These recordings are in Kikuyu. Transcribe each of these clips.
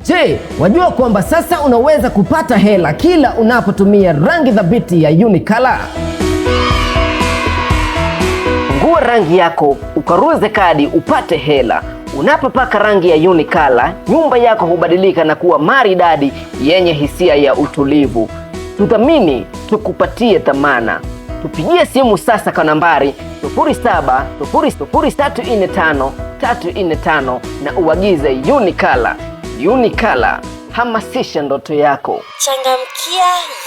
Je, wajua kwamba sasa unaweza kupata hela kila unapotumia rangi thabiti ya Unicolor? Fungua rangi yako, ukaruze kadi upate hela. Unapopaka rangi ya Unicolor, nyumba yako hubadilika na kuwa maridadi yenye hisia ya utulivu. Tuthamini, tukupatie thamana. Tupigie simu sasa kwa nambari 0700345345 na uagize Unicolor. Unicolor, hamasisha ndoto yako. Changamkia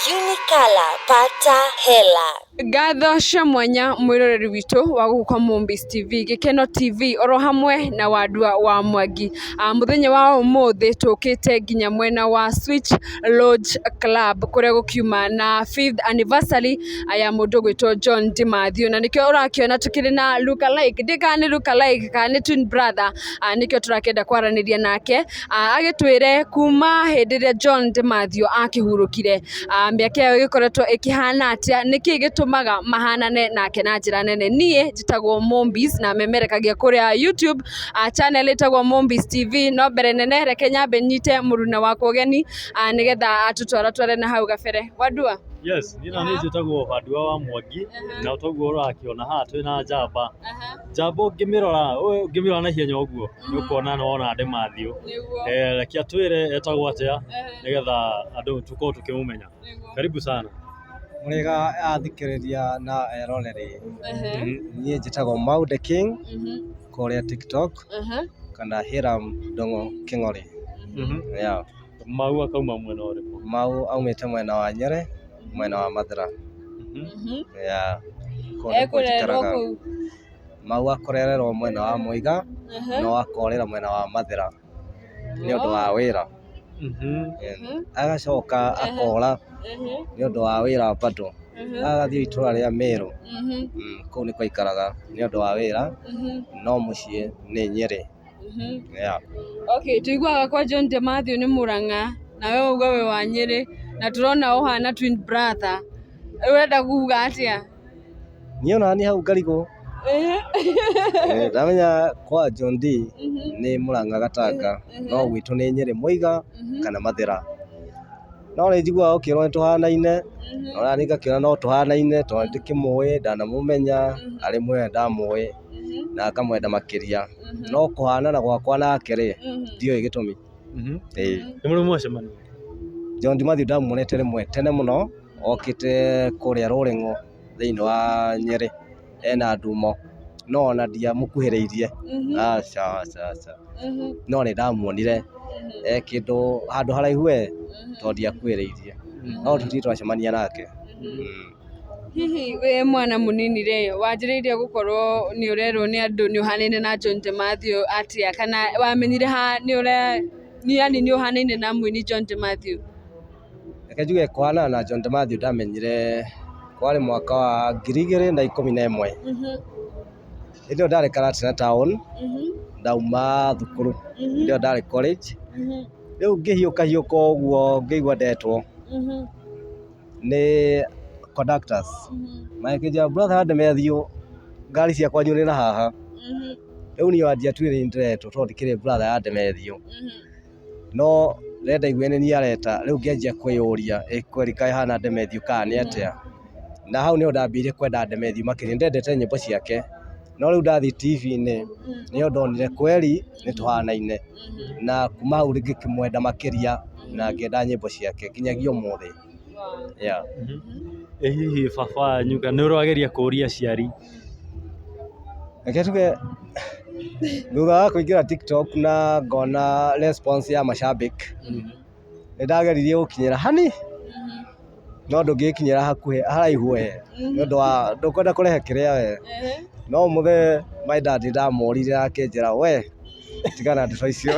Unicolor, pata hela. Ngatho cia mwanya mwiroreri witũ wa gũkũ kwa Mombis TV, Gĩkeno TV oro hamwe na Wandua wa Mwangi. Mũthenya wa ũmũthĩ tũkĩte nginya mwena wa Switch Lodge Club kũrĩa gũkiuma na fifth anniversary ya mũndũ ũgwĩtwo John Dimathew, na nĩkĩo ũrakĩona tũkĩrĩ na look alike, ndĩ kana nĩ look alike kana nĩ twin brother. Nĩkĩo tũrakĩenda kwaranĩria nake, agĩtwĩre kuma hĩndĩ ĩrĩa John Dimathew akĩhurũkire, mĩaka ĩyo ĩgĩkoretwo ĩkĩhana atĩa, nĩkĩĩ gĩtũmaga mahanane nake na njĩra nene. Niĩ njĩtagwo Mombis na memerekagia kũrĩa YouTube, channel ĩtagwo Mombis TV. No mbere nene reke nyambe nyite mũruna wakwa ũgeni, nĩgetha atũtwaratware na hau gabere. Wandua. Yes, niĩ na niĩ njĩtagwo Wandua wa Mwangi, na toguo ũrakĩona haha twĩna njamba. Njamba ũngĩmĩrora, ũngĩmĩrora na ihenya ũguo, nĩ ũkuona nĩ wona Demathew. Eh, reke atwĩre etagwo atĩa nĩgetha andũ tũkorwo tũkĩmũmenya. Karibu sana. Mũrĩega athikĩrĩria na eroreri. Niĩ njĩtagwo Mau the King kũrĩa TikTok kana Hiram Ndung'u Kĩng'ori. Yeah. Mau akauma mwena ũrĩkũ? Mau aumĩte mwena wa Nyĩrĩ, mwena wa Mathĩra. Yeah. Kũu nĩkuo Ekũrererwo njikaraga. kũu? Mau akũrererwo mwena wa Mũiga, no akorĩra mwena wa Mathĩra nĩ ũndũ wa wĩra. Agacoka akora nĩ ũndũ wa wĩra bado. Agathiĩ itũra rĩa Meru. Kũu nĩkuo aikaraga nĩ ũndũ wa wĩra, no mũciĩ nĩ Nyĩrĩ. Yeah. Okay, tuiguaga kwa John Dimathew nĩ Mũrang'a, nawe wauga wĩ wa Nyĩrĩ, na tũrona ũhana twin brother. Ũrenda kuga atĩa? Niĩ ona niĩ hau ngarigwo. Eh, ndamenya kwa John D nĩ Mũrang'a Gatanga, no gwitũ nĩ Nyĩrĩ Mũiga kana Mathĩra. No nĩ njiguaga ũkĩrwo nĩ tũhanaine, ona niĩ ngakĩona no tũhanaine tondũ ndĩkĩmũĩ, ndanamũmenya, arĩ muoyo ndamũĩ na ngamwenda makĩria. No kũhanana gwakwa nake rĩ, ndiũĩ gĩtũmi. Ĩĩ. Nĩ mũrĩ mwacemania? John Dimathew ndamuonete rĩmwe tene mũno okĩte kũrĩa Rũrĩng'o thĩinĩ wa Nyĩrĩ ena ndumo, no ona ndiamũkuhĩrĩirie, aca aca aca, no nĩ ndamuonire e kĩndũ handũ haraihu we, tondũ ndiakuhĩrĩirie, no tũtirĩ twacemania nake. Hihi wĩ mwana mũnini rĩ, wanjĩrĩirie gũkorwo nĩ ũrerwo nĩ andũ nĩ ũhanaine na John Dimathew atĩa, kana wamenyire ha nĩ ũre yani nĩ ũhanaine na mũini John Dimathew? Reke njuge kũhanana na John Dimathew ndamenyire kwarĩ mwaka wa 2011. Hĩndĩ ĩyo ndarĩ Karatina town, ndauma thukuru, hĩndĩ ĩyo ndarĩ college. Rĩu ngĩhiũka hiũka ũguo ngĩigua ndetwo nĩ conductors. Magĩkĩnjĩra, "Brother Demethiũ, ngari cia kwanyu nĩ na haha." Rĩu niĩ wandiatuire nĩ ndĩretwo tondũ ndikĩrĩ brother ya Demethiũ. No rĩrĩa ndaiguire nĩ niĩ areta, rĩu ngĩanjia kwĩyũria, ĩ kweri kaĩ hana Demethiũ kana nĩ atĩa? Na hau nĩho ndambĩrĩirie kwenda Demethiũ makĩria. Nĩ ndendete nyĩmbo ciake, no rĩu ndathiĩ TV-inĩ nĩho ndonire kweri nĩ tũhanaine. Na kuma hau ngĩkĩmwenda makĩria na ngĩenda nyĩmbo ciake nginyagia ũmũthĩ. Yeah. Ĩ hihi baba wanyu kana nĩ ũrageria kũria aciari? Reke tuge thutha wa kũingĩra TikTok na ngona response ya mashabiki, nĩ ndageririe gũkinyĩra hani, no ndũngĩgĩkinyĩra hakuhĩ haraihu we, nĩ ũndũ wa ndũkwenda kũrehe kĩrĩa we. No mũthee my dad ndamũririe akĩnjĩra, "We tigana na ndeto icio."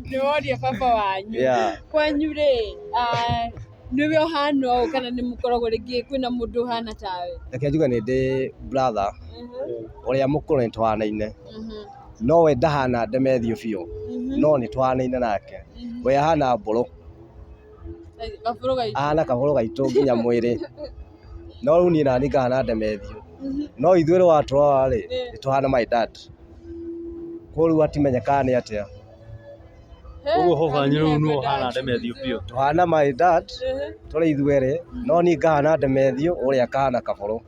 Nĩ woria baba wanyu? Yeah. Kwanyu rĩ, nĩwe ũhana ũũ kana nĩ mũkoragwo rĩngĩ kwĩna mũndũ ũhana tawe? Reke njuge nĩ ndĩ brother ũrĩa mũkũrũ, nĩ tũhanaine, no we ndahana Demethiũ biũ, no nĩ tũhanaine nake. We ahana mbũrũ. Gabũrũ gaitũ. Ahana kabũrũ gaitũ nginya mwĩrĩ, no rĩu niĩ nani ngahana Demethiũ, no ithuĩ rĩ watũrora rĩ, nĩ tũhana my dad. Koguo rĩu atimenyekaga nĩ atĩa. Ũguo ho wanyu rĩu nĩwe ũhana Ndemethio biũ. Tũhana my dad tũrĩ ithuerĩ, no niĩ ngahana Ndemethio, ũrĩa akahana Kabũrũ.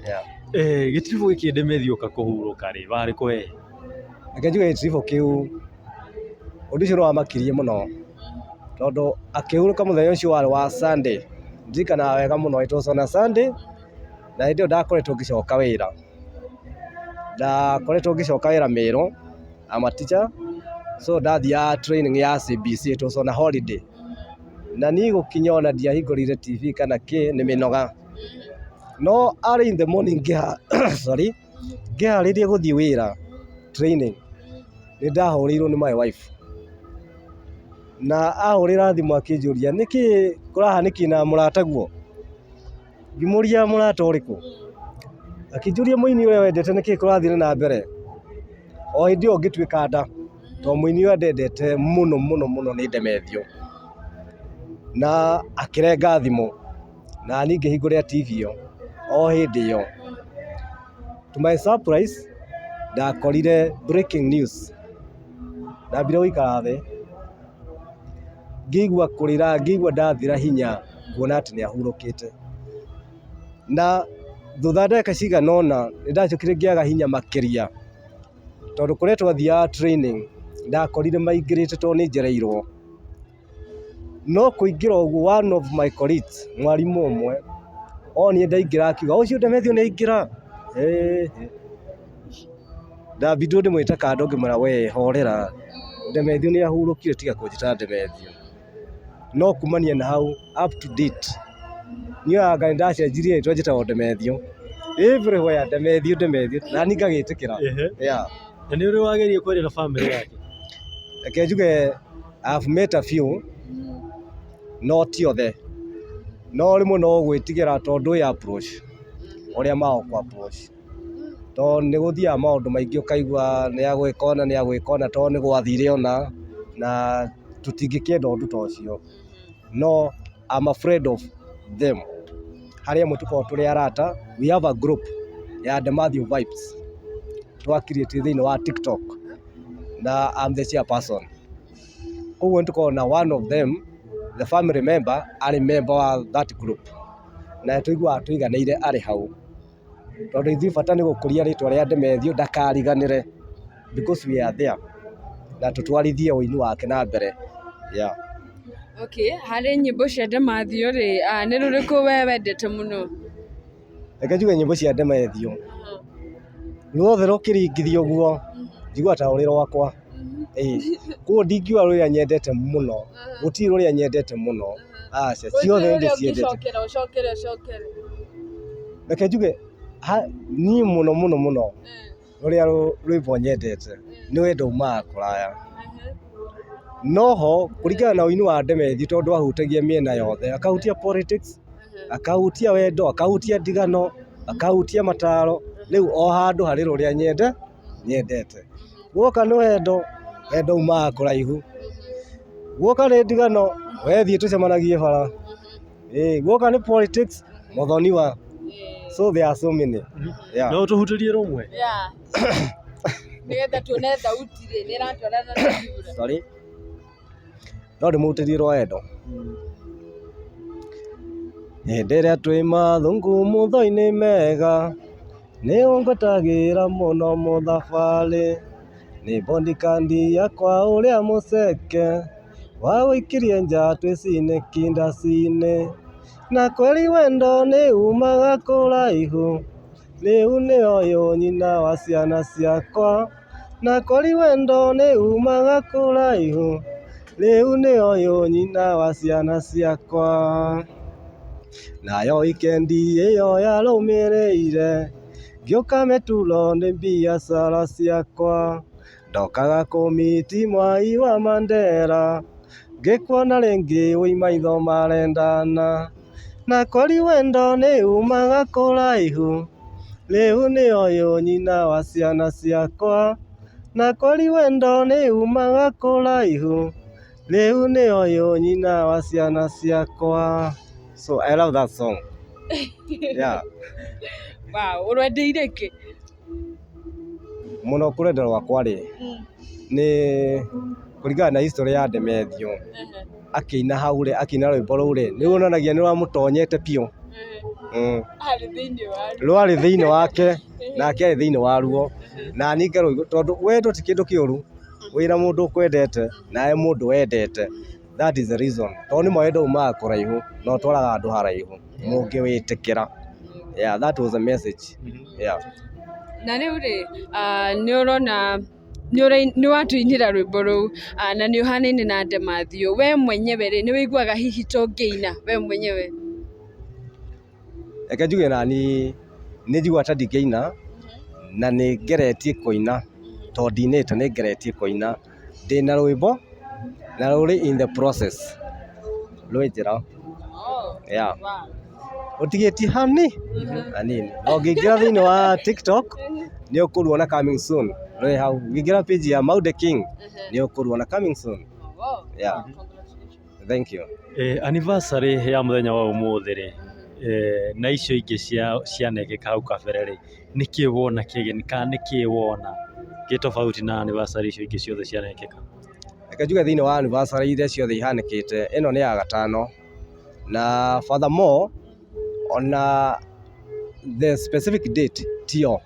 Yeah. Eh, gĩtiribũ gĩkĩ Ndemethio ũka kũhurũka rĩ, warĩ kũ we? Reke njuge gĩtiribũ kĩu, ũndũ ũcio nĩ wamakirie mũno, tondũ akĩhurũka mũthenya ũcio warĩ wa Sunday, ndirikanaga wega mũno, it was on a Sunday, na hĩndĩ ĩyo ndakoretwo ngĩcoka wĩra. Ndakoretwo ngĩcoka wĩra Mĩrũ, I'm a teacher, so ndathiaga training ya CBC, it was on a holiday. Na niĩ gũkinya ona ndiahingũrire TV kana kĩ, nĩ mĩnoga. No early in the morning sorry, ngĩharĩria gũthiĩ wĩra training, nĩ ndahũrĩirwo nĩ my wife. Na ahũrĩra thimũ akĩnjũria nĩkĩ kũrahanĩkire na mũrataguo? Ngĩmũria mũrata ũrĩkũ? Akĩnjũria mũini ũrĩa wendete nĩkĩ kũrathire na mbere? O hĩndĩ ĩyo ngĩtuĩka nda, tondũ mũini ũrĩa ndendete mũno mũno mũno nĩ Ndemethio. Na akĩrenga thimũ, na niĩ ngĩhingũrĩra TV ĩyo o hĩndĩ ĩyo. To my surprise, ndakorire breaking news. Ndambire gũikara thĩ, ngĩigua kũrĩra, ngĩigua ndathira hinya kuona atĩ nĩ ahurũkĩte. Na thutha wa ndagĩka cigana ũna, nĩ ndacokire ngĩaga hinya makĩria, tondũ kũrĩa twathiaga training, ndakorire maingĩrĩte tondũ nĩ njereirwo. No kũingĩra ũguo one of my colleagues, mwarimũ ũmwe, onire ndaingĩra akiuga ũcio Ndemethio nĩ aingĩra. Ĩhĩ. Ndambindwo ndĩmwĩte kando ngĩmwĩra we horera, Ndemethio nĩ ahurũkire tiga kũnjĩta Ndemethio. No kumania na hau up to date, niĩ anga nĩ ndacenjirie rĩtwa njĩtagwo Ndemethio. Everywhere Ndemethio Ndemethio, na niĩ ngagĩtĩkĩra. Yeah. Na nĩ ũrĩ wageria kwaria na bamĩrĩ yake? Reke njuge I've met a few, no ti othe. No rĩmwe no gwĩtigĩra tondũ ndũĩ approach, ũrĩa magũkũ approach. Tondũ nĩ gũthiaga maũndũ maingĩ ũkaigua nĩ agwĩka ũna nĩ agwĩka ũna tondũ nĩ gwathire ũna, na tũtingĩkĩenda ũndũ ta ũcio. No I'm afraid of them. Harĩ amwe tũkoragwo tũrĩ arata, we have a group ya Demathew Vibes. Twa create thĩinĩ wa TikTok na I'm the chairperson. Koguo nĩ tũkoragwo na one of them, the family member, arĩ member wa that group. Na nĩ tũiguaga tũiganĩire arĩ hau. Tondũ ithuĩ bata nĩ gũkũria rĩtwa rĩa Ndemethio ndakariganĩre because we are there. Na tũtwarithie ũini wake na mbere. Yeah. Okay, harĩ nyĩmbo cia Ndemathio rĩ, nĩ rũrĩkũ we wendete mũno? Reke njuge nyĩmbo cia Ndemethio ruothe rũkĩringithio ũguo njiguaga ta rũrĩ rwakwa. Ĩĩ, koguo ndingiuga rũrĩa nyendete mũno, gũtirĩ rũrĩa nyendete mũno, aca, ciothe nĩ ndĩciendete. Ũngĩcokera ũcokere ũcokere. Reke njuge niĩ mũno mũno mũno rũrĩa rwĩmbo nyendete nĩ wendo umaga kũraya. No ho kũringana na ũini wa Ndemethio tondũ ahutagia mĩena yothe, akahutia politics, akahutia wendo, akahutia ndigano, akahutia mataro, rĩu o handũ harĩ rũrĩa nyendete. Guoka nĩ wendo, wendo umaga kũraihu. Guoka nĩ ndigano, we thiĩ tũcemanagie bara. Ĩĩ, guoka nĩ politics, Muthoniwa. So there are so many. Yeah. No ũtũhutĩrie rũmwe? Yeah. Nĩgetha tuone thauti rĩ, nĩ ĩratwarana na thura. Sorry. No ndĩmũhutĩrie rwa wendo. Hĩndĩ ĩrĩa twĩ mathungumutho-inĩ mega, nĩ ũngwetagĩra mũno mũthabarĩ, nĩ bodyguard yakwa ũrĩa mũceke, wagũikirie nja twĩ cine kindacini, na kweri wendo nĩ umaga kũraihu, rĩu nĩ ũyũ nyina wa ciana ciakwa, na kweri wendo nĩ umaga kũraihu, rĩu nĩ ũyũ nyina wa ciana ciakwa. Nayo wikendi ĩyo yarũmĩrĩire, ngĩũka mĩturo nĩ biacara ciakwa, ndokaga kũmiti mwai wa Mandera, ngĩkuona rĩngĩ wĩ maitho marendana, na kweri wendo nĩ umaga kũraihu, rĩu nĩ ũyũ nyina wa ciana ciakwa, na kweri wendo nĩ umaga kũraihu, rĩu nĩ ũyũ nyina wa ciana ciakwa. So I love that song. Yeah. Wow, ũrwendeire kĩ? Mũno kũrenda rwakwa rĩ, Nĩ kũringana na history ya Demethiũ, akĩina hau rĩ, akĩina rwĩmbo rũu rĩ, nĩ ruonanagia nĩ rwamũtonyete biũ. Arĩ thĩinĩ wa Rwarĩ thĩinĩ wake, nake arĩ thĩinĩ waruo. Na niĩ ngarũigua tondũ wendo ti kĩndũ kĩũru, wĩna mũndũ ũkwendete nawe mũndũ wendete. That is the reason. Tondũ nĩma wendo umaga kũraihu na ũtwaraga andũ haraihu mũngĩwĩtĩkĩra. Yeah, that was the message. Yeah. Na rĩu rĩ, nĩ ũrona nĩ watũinĩra rwĩmbo rũu, na nĩ ũhanaine na Demathiũ, we mwenyewe rĩ, nĩ wĩiguaga hihi ta ũngĩina we mwenyewe? Reke njuge nani nĩ njiguaga ta ndingĩina na nĩ ngeretie kũina tondũ ndinĩte, nĩ ngeretie kũina. Ndĩna rwĩmbo na rũrĩ in the process, rwĩ njĩra. Yeah. Rũtigĩtie hanini. Na ũngĩingĩra thĩinĩ wa TikTok nĩ ũkũruona coming soon. Rwĩ hau. Ũngĩingĩra page ya Maude King nĩ ũkũruona coming soon. Yeah. Thank you. Anniversary ya mũthenya wa ũmũthĩ rĩ, na icio ingĩ cianekĩka hau kabere rĩ, nĩkĩ wona kĩgeni kana nĩkĩ wona gĩ tofauti na anniversary icio ingĩ ciothe cianekĩka? Reke njuge thĩinĩ wa anniversary iria ciothe ihanĩkĩte, ĩno nĩ ya gatano. Na furthermore, ona the specific date tiyo,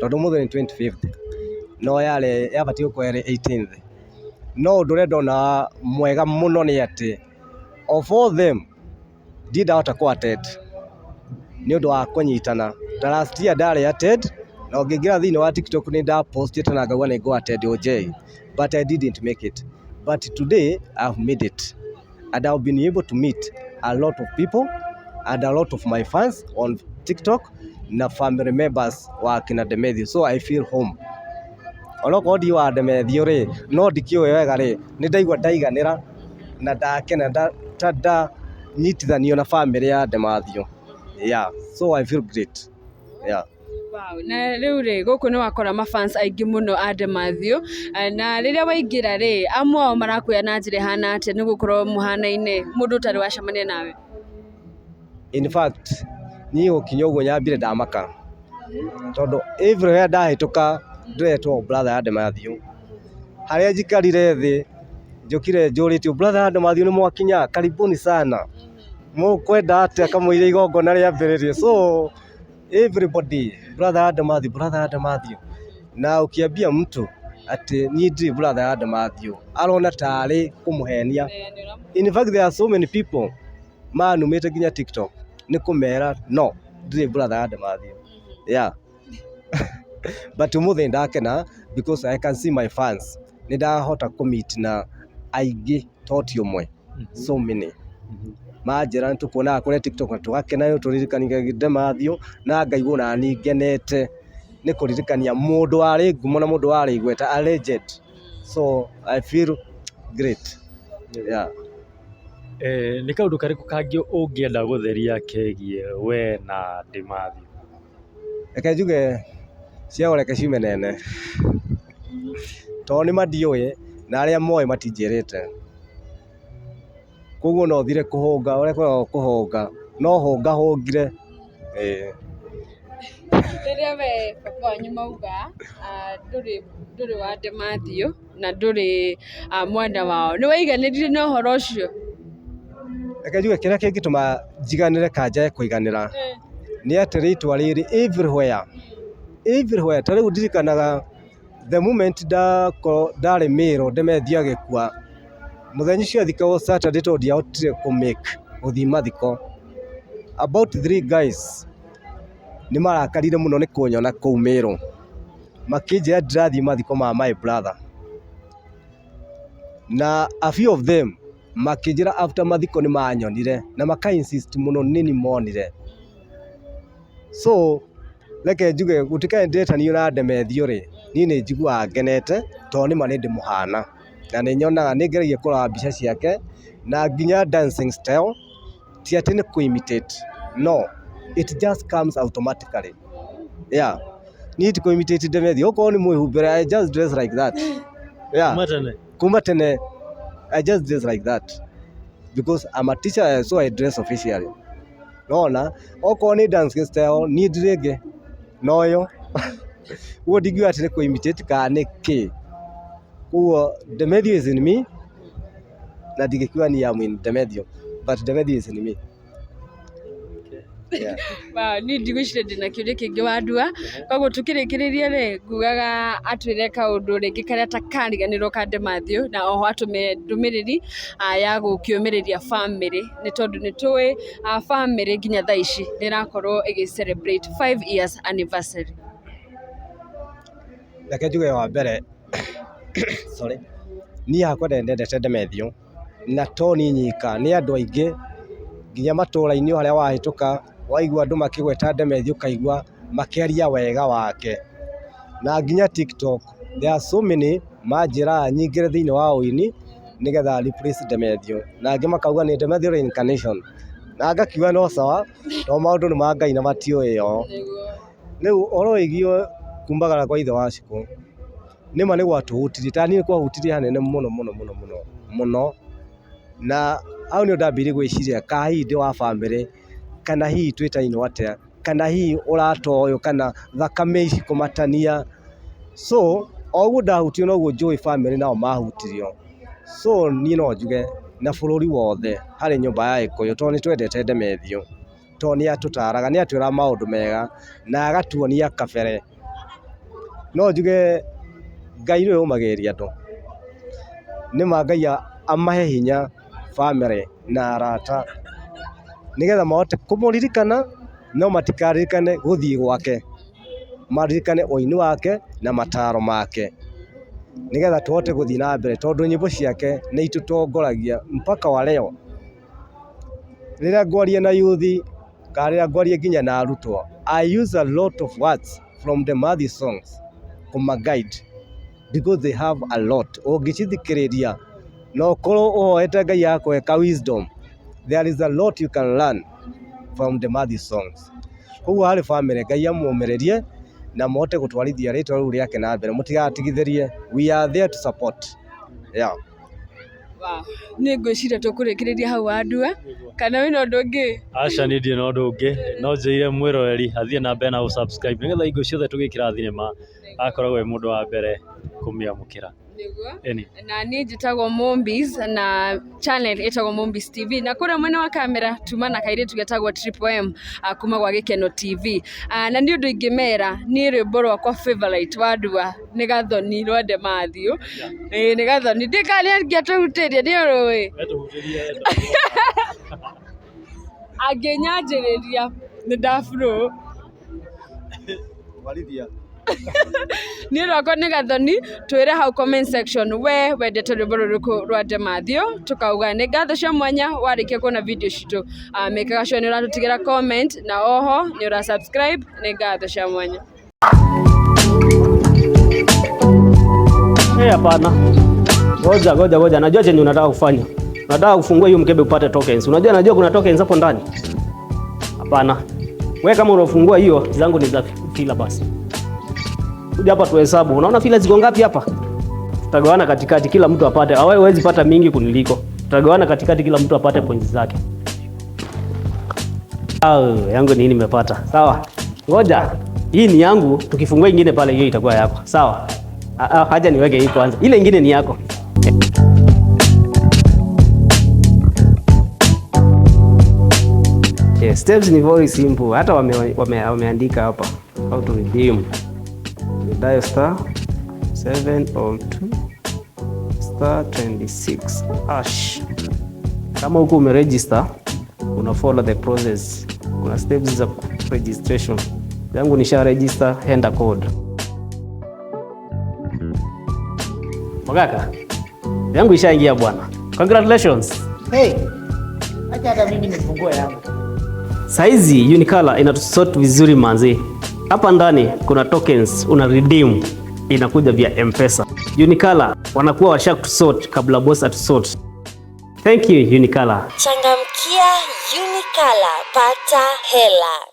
tondũ ũmũthĩ nĩ 25th, no yarĩ yabatiĩ gũkorwo ĩrĩ 18th. No ũndũ ũrĩa ndona mwega mũno nĩ atĩ of all them ndirĩ ndahota kũ attend nĩ ũndũ wa kũnyitana. Ta last year ndarĩ attend, na ũngĩingĩra thĩinĩ wa TikTok nĩ ndapostĩte na ngauga nĩ ngũ attend OJ, but I didn't make it. But today I've made it and I've been able to meet a lot of people and a lot of my fans on TikTok na family members wa kina Demethiũ, so I feel home. Onokorwo ndi wa Demethiũ rĩ, no ndikĩũĩ wega rĩ, nĩ ndaigua ndaiganĩra na ndakena ta ndanyitithanio na family ya Demathiũ. Yeah, so I feel great. Yeah. Wow. Na rĩu rĩ, gũkũ nĩ wakora mafans aingĩ mũno a Demathiũ, na rĩrĩa waingĩra rĩ, amwe ao marakuoya na njĩra ĩhana atĩa nĩ gũkorwo mũhanaine mũndũ ũtarĩ wacemania nawe? In fact, niĩ gũkinya ũguo nyambire ndamaka tondũ everywhere ndahĩtũka ndĩretwo brother ya Demathiũ. Harĩa njikarire thĩ njũkire njũrĩtio, "Brother ya Demathiũ, nĩ mwakinya, karibuni sana, mũkwenda atĩa kamũira igongona rĩambĩrĩrie?" So everybody, "Brother ya Demathiũ, brother ya Demathiũ." Na ũkĩambia mtu atĩ niĩ ndirĩ brother ya Demathiũ, arona tarĩ kũmũhenia. In fact, there are so many people manumĩte nginya TikTok nĩ kũmera no ndirĩ brother ya Demathiũ. Yeah. But ũmũthĩ ndakena because I can see my fans. Nĩ ndahota kũ-meet na aingĩ to ti ũmwe, so many. Manjĩra nĩ tũkuonaga kũrĩa TikTok na tũgakena nĩ tũririkanagia Demathiũ na ngaigua onani ngenete nĩ kũririkania mũndũ warĩ ngumo na mũndũ warĩ igweta, a legend. So I feel great. Yeah. Nĩ kaũndũ karĩkũ kangĩ ũngĩenda gũtheria kegiĩ we na Demathiũ? Reke njuge ciao reke ciume nene tondũ nĩ mandiũĩ na arĩa moĩ matinjĩrĩte, koguo no thire kũhũnga ũrĩa kwĩragwo kũhũnga, no hũnga hũngire, ĩĩ. Rĩrĩa we baba wanyu mauga ndũrĩ wa Demathiũ na ndũrĩ mwena wao, nĩ waiganĩrire na ũhoro ũcio? Reke njuge kĩrĩa kĩngĩtũma njiganĩre kana njage kũiganĩra nĩ atĩ rĩtwa rĩrĩ everywhere, everywhere. Ta rĩu ndirikanaga the moment ndarĩ Mĩrũ Demethiũ agĩkua, mũthenya ũcio athikagwo Saturday tondũ ndiahotire kũ make gũthiĩ mathiko. About three guys nĩ marakarire mũno nĩ kũnyona kũu Mĩrũ, makĩnjĩra ndirathiĩ mathiko ma my brother. Na a few of them makĩnjĩra after mathiko nĩ manyonire na maka insist mũno nĩ niĩ monire. So reke njuge gũtuĩka nĩ ndĩretanio na Demethiũ rĩ, niĩ nĩ njiguaga ngenete tondũ nĩma nĩ ndĩmũhana na nĩ nyonaga, nĩ ngeragia kũrora mbica ciake na nginya dancing style, ti atĩ nĩ kũ imitate, no it just comes automatically. Yeah. Niĩ ti kũ imitate Demethiũ, okorwo nĩ mwĩhumbĩre, I just dress like that. Yeah. Kuma tene? Kuma tene I just dress like that because I'm a teacher, so I dress officially. Nona okorwo nĩ dancing style, niĩ ndirĩ ĩngĩ no ĩyo. Ũguo ndingiuga atĩ nĩ kũ imitate kana nĩ kĩ. Koguo Demetrio is in me, na ndingĩkiuga niĩ am in Demetrio, but Demetrio is in me. Yeah. Wow, niĩ ndigwĩciria ndĩna kĩũria kĩngĩ Wandua. Koguo tũkĩrĩkĩrĩria rĩ, ngugaga atwĩre kaũndũ rĩngĩ karĩa atakariganĩrwo ka Demathew, na oho atũme ndũmĩrĩri ya gũkĩũmĩrĩria famĩlĩ, nĩ tondũ nĩ tũĩ famĩlĩ nginya thaa ici nĩ ĩrakorwo ĩgĩ celebrate 5 years anniversary. Reke njuge wa mbere, sorry, niĩ hakwa ndendete Demetrio, na to niĩ nyika, nĩ andũ aingĩ nginya matũra-inĩ o harĩa wahĩtũka waigua andũ makĩgweta Demetrio, ũkaigua makĩaria wega wake. Na nginya TikTok there are so many manjĩraga nyingĩre thĩinĩ wa ũini nĩgetha replace Demetrio, na angĩ makauga nĩ Demetrio reincarnation, na ngakiuga no sawa, to maũndũ nĩ ma Ngai na matiũĩo. Rĩu ũhoro wĩgiĩ kumagara kwa ithe wa Shiko, nĩma nĩ gwatũhutirie, ta niĩ nĩ kwahutirie hanene mũno mũno mũno mũno mũno, na hau nĩho ndambĩrĩirie gwĩciria kana hihi ndĩ wa bamĩrĩ, kana hihi twĩtainwo atĩa, kana hihi ũrata ũyũ, kana thakame ici kũmatania. So o ũguo ndahutio noguo njũĩ bamĩrĩ nao mahutirio. So niĩ no njuge na bũrũri wothe harĩ nyũmba ya Gĩkũyũ, tondũ nĩ twendete Demetrio, tondũ nĩ atũtaraga, nĩ atwĩraga maũndũ mega na agatuonia kabere. No njuge Ngai nĩwe ũmagĩrĩria andũ, nĩma Ngai amahe hinya bamĩrĩ na arata nĩgetha mahote kũmũririkana, no matikaririkane gũthiĩ gwake, maririkane ũini wake na mataro make, nĩgetha tũhote gũthiĩ na mbere, tondũ nyĩmbo ciake nĩ itũtongoragia mpaka wa leo. Rĩrĩa ngwaria na youth kana rĩrĩa ngwaria nginya na arutwo, I use a lot of words from the Matthew songs kũma guide because they have a lot. Ũngĩcithikĩrĩria na ũkorwo ũhoete Ngai akũhe ka wisdom, there is a lot you can learn from the Matthew songs. Koguo harĩ bamĩrĩ, Ngai amũmĩrĩrie na mũhote gũtwarithia rĩtwa rĩu rĩake na mbere, mũtigatigithĩrie, we are there to support. Yeah. Wow. Niĩ ngwĩciria tũkũrĩkĩrĩria hau Wandua, kana wĩna ũndũ ũngĩ? Aca, niĩ ndirĩ na ũndũ ũngĩ, no njĩrire mwĩroreri athiĩ na mbere na gũ-subscribe nĩgetha hingo ciothe tũgĩkĩra thinema akoragwo e mũndũ wa mbere kũmĩamũkĩra. Nĩguo. Ĩni. Na niĩ njĩtagwo Mombis na channel ĩtagwo Mombis TV, na kũrĩa mwena wa kamera tuma na kairĩtu getagwo Triple M kuma gwa Gĩkeno TV. Na nĩ ũndũ ingĩmera, niĩ rwĩmbo rwakwa favorite Wandua nĩ Gathoni rwa Demathew. Ĩĩ nĩ Gathoni, ndikana nĩ angĩatũhutĩria, nĩ ũrũĩ angĩnyanjĩrĩria nĩ ndaburo. Twarithia. Niĩ rwakwa nĩ Gathoni. Twĩre hau comment section we wendete rwĩmbo rũrĩkũ rwa Demathew. Tũkauga nĩ ngatho cia mwanya warĩkia kuona video citũ, mĩkaga sure nĩ ũratũtigĩra comment na oho nĩ ũra subscribe. Nĩ ngatho cia mwanya. Eh, hapana. Ngoja, ngoja, ngoja. Najua chenye unataka kufanya. Unataka kufungua hiyo mkebe upate tokens. Unajua, najua kuna tokens hapo ndani. Hapana. Wewe kama unafungua hiyo, zangu ni za filler basi. Kuja hapa tuhesabu. Unaona filler ziko ngapi hapa? Tutagawana katikati, kila mtu apate. Wewe huwezi pata mingi kuniliko. Tutagawana katikati, kila mtu apate points zake. Au, yangu ni nimepata. Sawa. Ngoja. Hii ni yangu, tukifungua ingine pale hiyo itakuwa yako. Sawa. Ah, ah, haja niweke hii kwanza. Ile ingine ni yako. Yeah, steps ni very simple. Hata wameandika hapa how to redeem. You dial star 702 star 26 hash. Kama huko umeregister, una follow the process. Kuna steps za registration. Yangu nisha register, enter code. Mogaka, yangu ishaingia bwana. Congratulations. Hey, acha hata mimi nifungue yangu. Saizi Unicolor inatusort vizuri manzi. Hapa ndani kuna tokens una redeem inakuja via M-Pesa. Unicolor wanakuwa washa kutusort kabla boss atusort. Thank you Unicolor. Changamkia Unicolor, pata hela.